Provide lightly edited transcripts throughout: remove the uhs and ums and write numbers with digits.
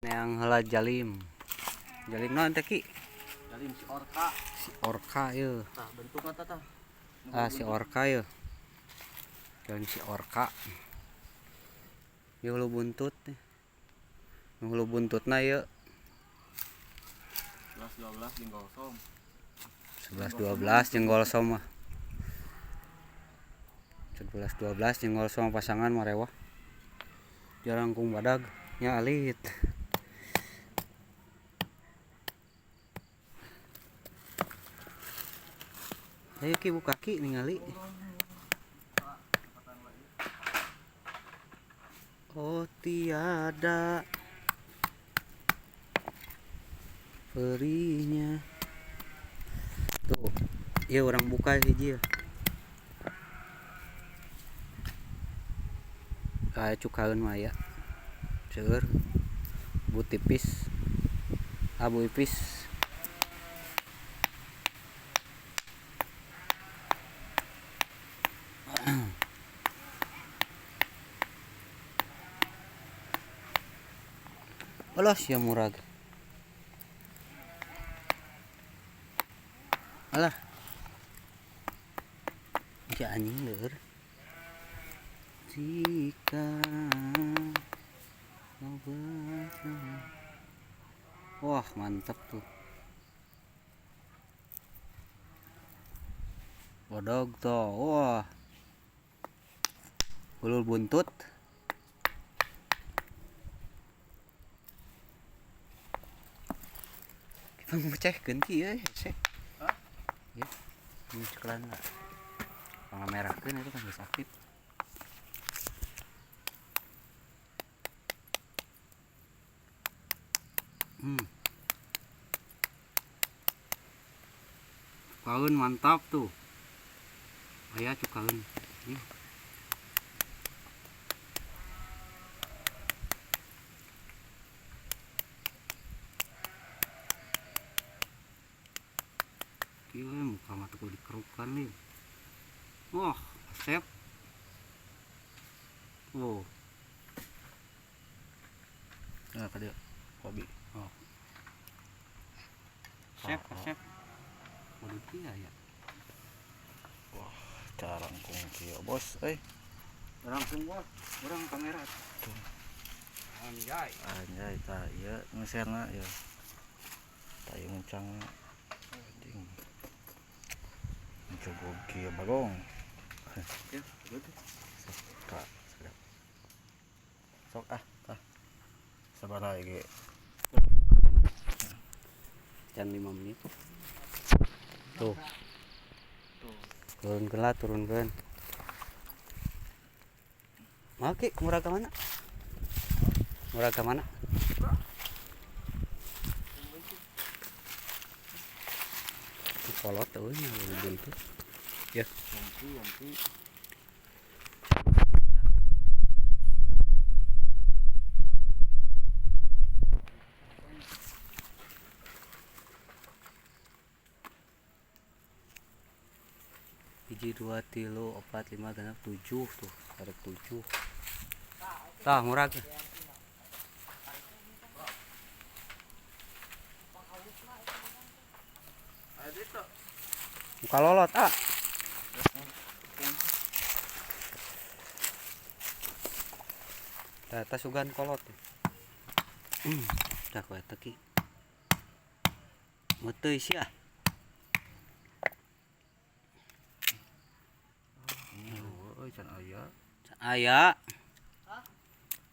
Yang heula jalim. Jalim naon teh Ki? Jalim si orka. Si orka ieu. Tah bentukna tah tah. Ah si orka ieu. Jalim si orka. Ieu hulu buntut. Nu hulu buntutna ieu. 11 12 jeung golsom. 11 12 jeung golsom mah. 11 12 jeung golsom pasangan marewah. Jarangkung badag nya alit. Ayo Ki buka Ki ningali. Oh tiada perihnya. Tuh, iya orang buka hiji ya. Kayak cukaeun mah aya. Seueur. Bu tipis. Abu ipis. Alah sia murag. Alah. Si anjing leur. Jika kau bersama. Wah, mantap tuh. Bodog tuh. Wah. Hulul buntut. Kita ngecehkeun ki euy, hese. Hah? Ya. Ngeceklan lah. Pangamerahkeun itu kan geus aktif. Cukaeun mantap tuh. Aya cukaeun. Ih. Kieu muka mah teu dikerukan nih. Wah, sep. Oh. Nah, ka dieu. Hobi. Oh. Sep, sep. Waduh kieu ya. Wah, carangkung kieu bos euy. Carangkung bos, urang kamera. Tuh. Anjay. Anjay tah ieu ngeserna ieu. Tah ieu nguncangna. Anjing. Jogog kieu bagong. Ya, gitu. Kak, sedap. Sok ah, tah. Sabaraha ge? Can 5 menit. Tuh. Turunkeun lah, turunkeun. Mau Ki, murah ke mana? Murah ke mana? Kolot euy nya buntut. Ya. Nanti. Hiji, 2, 3, 4, 5, 6, 7 tuh, ada 7. Tah murag. Muka lolot ah. Tah eta sugan kolot. Tah ku eta Ki. Meuteui sia. Euy can aya. Can aya.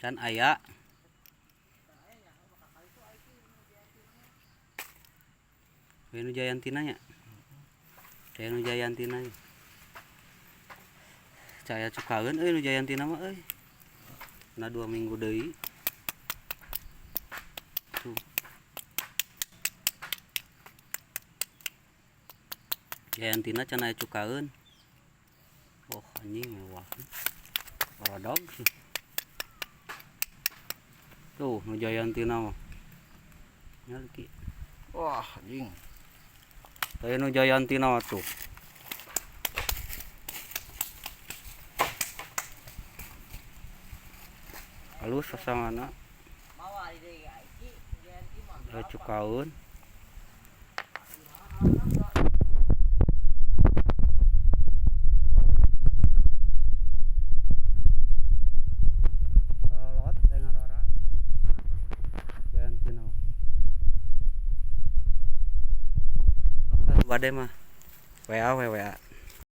Can aya. Nu Jayantina nya. Caya nu Jayantina. Caya cukaeun euy nu Jayantina mah euy. Na 2 minggu deui. Tuh. Jayantina can aya cukaeun. Oh anjing mewah. Paradog sih. Tuh nu Jayantina mah. Nya Ki. Wah anjing. Kayak nu Jayantina mah tuh. Halus pasanganna. Cukaun. Kolot eh ngarora. Ganti nama. Bade mah. WA WA.